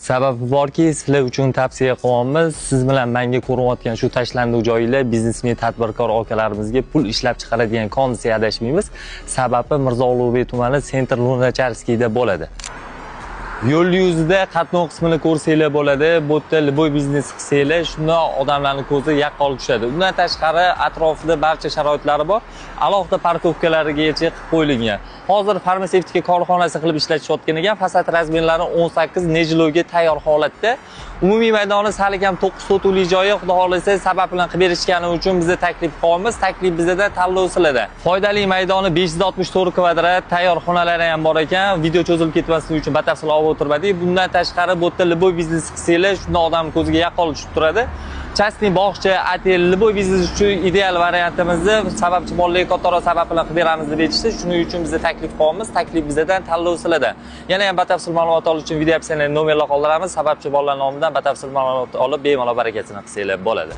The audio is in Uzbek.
Sababi borki, sizlar uchun tavsiya qilyapmiz. Siz bilan menga ko'rinayotgan shu tashlandiq joylar biznesmen, tadbirkor akalarimizga pul ishlab chiqaradigan kon desa adashmaymiz. Sababi Mirzo Ulug'bek tumani Sentr Lunacharskiyda bo'ladi. Yo'l yuzida qatnov qismini ko'rsanglar bo'ladi. Bu yerda любой biznes qilsanglar, shunda odamlarning ko'zi yaqqol tushadi. Undan tashqari atrofida barcha sharoitlari bor. Alohida парковка larigacha qilib qo'yilgan. Hozir farmatsevtika korxonasi qilib ishlatishayotgan ekan. Fasad размер lari 18 нежилой ga tayyor holatda. Umumiy maydoni sali kam 9 sotuvli joyi, xudo xohlasa, sabab bilan qilib berishgani uchun biza taklif qilyapmiz. Taklif bizada, tanlov sizlarda. Foydali maydoni 564 kvadrat, tayyor xonalari ham bor ekan. Video cho'zilib ketmasligi uchun batafsil olib o'tirmadik. Bundan tashqari bu yerda любой biznes qilsanglar, shunda odam ko'ziga yaqqol tushib turadi. Частный bog'cha, otel, любой biznes uchun ideal variantimizni sababchi bolalarga kattaroq sabab bilan qilib beramiz deb aytishdi. Shuning uchun biza taklif qilyapmiz. Taklif bizadan, tanlov sizlarda. Yana ham batafsil ma'lumot olish uchun video описание nomerlar qoldiramiz. Sababchi bolalar nomidan batafsil ma'lumot olib, bemalol barakasini qilsanglar bo'ladi.